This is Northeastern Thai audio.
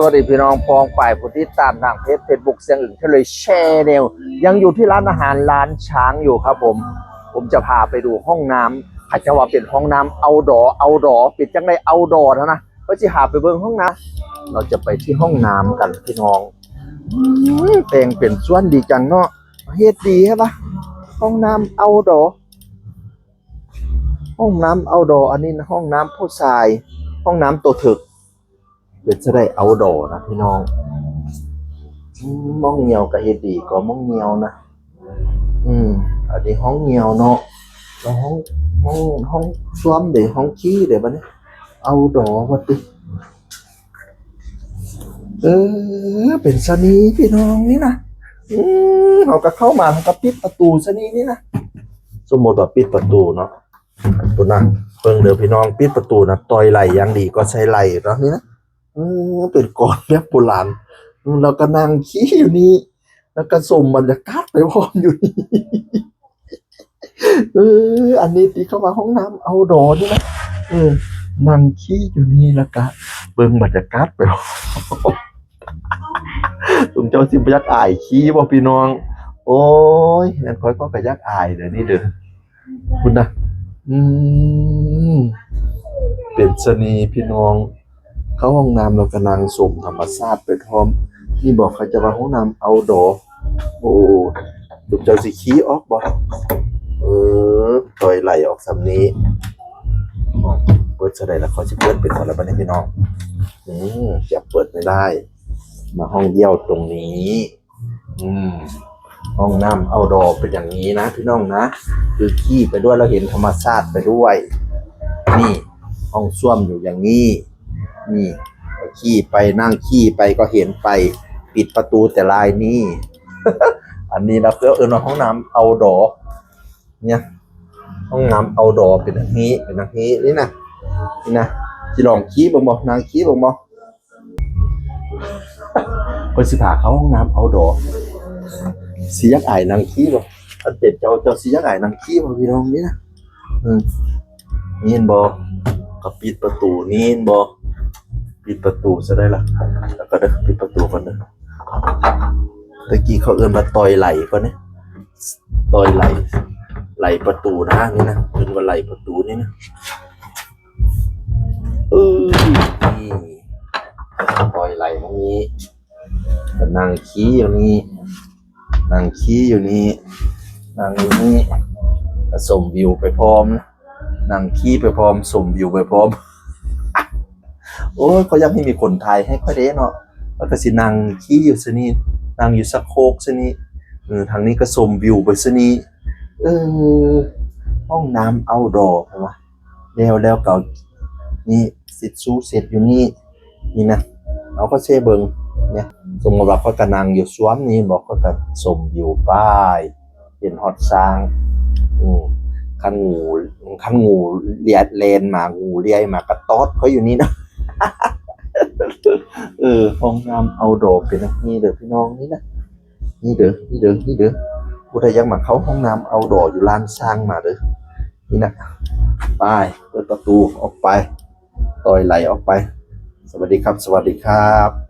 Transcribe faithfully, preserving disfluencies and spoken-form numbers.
สวัสดีพี่น้องปองปายผู้ติดตามทางเพจ Facebook เสียงอึ่งทะเลแชนแนล ยังอยู่ที่ร้านอาหารร้านช้างอยู่ครับผม ผมจะพาไปดูห้องน้ำ เขาจะว่าเป็นห้องน้ำ outdoor outdoor เป็นจังได๋ outdoor นะนะ ก็สิพาไปเบิ่งห้องน้ำ เราจะไปที่ห้องน้ำกันพี่น้อง อืม แต่งเป็นสวนดีจังเนาะ เฮ็ดดีใช่ปะ ห้องน้ำ outdoor ห้องน้ำ outdoor อันนี้ห้องน้ำผู้ชาย ห้องน้ำตัวเถิก เป็นจะได้ outdoor นะพี่น้อง อืม มองเหี่ยวก็เฮ็ดดีก็มองเหี่ยวนะ อืม อันนี้ห้องเหี่ยวเนาะ แล้วห้อง ห้อง ห้องส้วมเด้ ห้องขี้เด้บัดนี้ outdoor ว่าติ เออ เป็นสะนีพี่น้องนี่นะ อืม เขาก็เข้ามา เขาก็ปิดประตูสะนีนี่นะ สมมติว่าปิดประตูเนาะ ตัวนั้น เบิ่งเด้อพี่น้อง ปิดประตูนะ ต่อยไหล่อย่างดีก็ใช้ไหล่เนาะนี่นะ เออ เป็นกลอนแบบโบราณ อืม แล้วก็นั่งขี้อยู่นี่ แล้วก็ชมบรรยากาศไปพร้อมอยู่นี่ เออ อันนี้ที่เข้ามาห้องน้ำ outdoor นี่นะ เออ นั่งขี้อยู่นี่แล้วก็เบิ่งบรรยากาศไปพร้อม สมเจ้าสิบ่อยากอายขี้บ่พี่น้อง โอ้ย นั่นค่อยก็ก็อยากอายเด้อนี่เด้อ คุณนะ อืม เป็นสะนีพี่น้อง เข้าห้องน้ำเราก็นั่งชมธรรมชาติไปพร้อม นี่บอกเขาจะมาห้องน้ำ outdoor โอ้ สมเจ้าสิขี้ออกบ่ เออ ต่อยไหล่ออกสำนี้ เปิดเท่าใดแล้วเขาสิเปิดเป็นคนละบัดนี้พี่น้อง อืม จะเปิดไม่ได้ มาห้องเยี่ยวตรงนี้ อืม ห้องน้ำ outdoor เป็นอย่างนี้นะพี่น้องนะ คือขี้ไปด้วยแล้วเห็นธรรมชาติไปด้วย นี่ ห้องส้วมอยู่อย่างนี้ นี่ ขี้ไปนั่งขี้ไปก็เห็นไป ปิดประตูแต่ลายนี่ อันนี้เราก็เอิ้นว่าห้องน้ำ outdoor เนี่ย ห้องน้ำ outdoor เป็นอย่างนี้ เป็นอย่างนี้ นี่นะ นี่นะ สิลองขี้เบิ่งบ่ นั่งขี้เบิ่งบ่ เพิ่นสิพาเข้าห้องน้ำ outdoor สิอยากอายนั่งขี้บ่ อันเป็นเจ้า เจ้าสิอยากอายนั่งขี้บ่พี่น้องนี่นะ อืม นี่เห็นบ่ ก็ปิดประตูนี่เห็นบ่ ปิดประตูซะได้ล่ะ แล้วก็เด้อ ปิดประตูก่อนเด้อ ตะกี้เขาเอิ้นว่าต่อยไหล่ก่อนเนี่ย ต่อยไหล่ ไหล่ประตูนะ นี่นะ เอิ้นว่าไหล่ประตูนี่นะ เออ นี่ ต่อยไหล่ตรงนี้ นั่งขี้อยู่นี่ นั่งขี้อยู่นี่ นั่งอยู่นี่ ชมวิวไปพร้อมนะ นั่งขี้ไปพร้อม ชมวิวไปพร้อม โอ้ย เขาอยากให้มีคนถ่ายให้ข้อยเด้เนาะ แล้วก็สินั่งขี้อยู่ซะนี่ นั่งอยู่สะโคกซะนี่ เออ ทางนี้ก็ชมวิวไปซะนี่ เออ ห้องน้ำ outdoor เพราะว่า แล้ว แล้วก็นี่ สิดซูเสร็จอยู่นี่ นี่นะ เอาก็เซเบิ่งเนี่ย สมมติว่าข้อยก็นั่งอยู่สวนนี่ บอกข้อยก็ชมวิวไป เห็นฮอดช้าง อืม คันงู คันงูเลียแลนมา งูเลื้อยมาก็ตอดข้อยอยู่นี่นะ เออ ห้องน้ำ outdoor เป็นอย่างนี้เด้อพี่น้องนี่นะ นี่เด้อ นี่เด้อ นี่เด้อ ผู้ใดอยากมาเข้าห้องน้ำ outdoor อยู่ร้านช้างมาเด้อ นี่นะ ไป เปิดประตูออกไป ต่อยไหล่ออกไป สวัสดีครับ สวัสดีครับ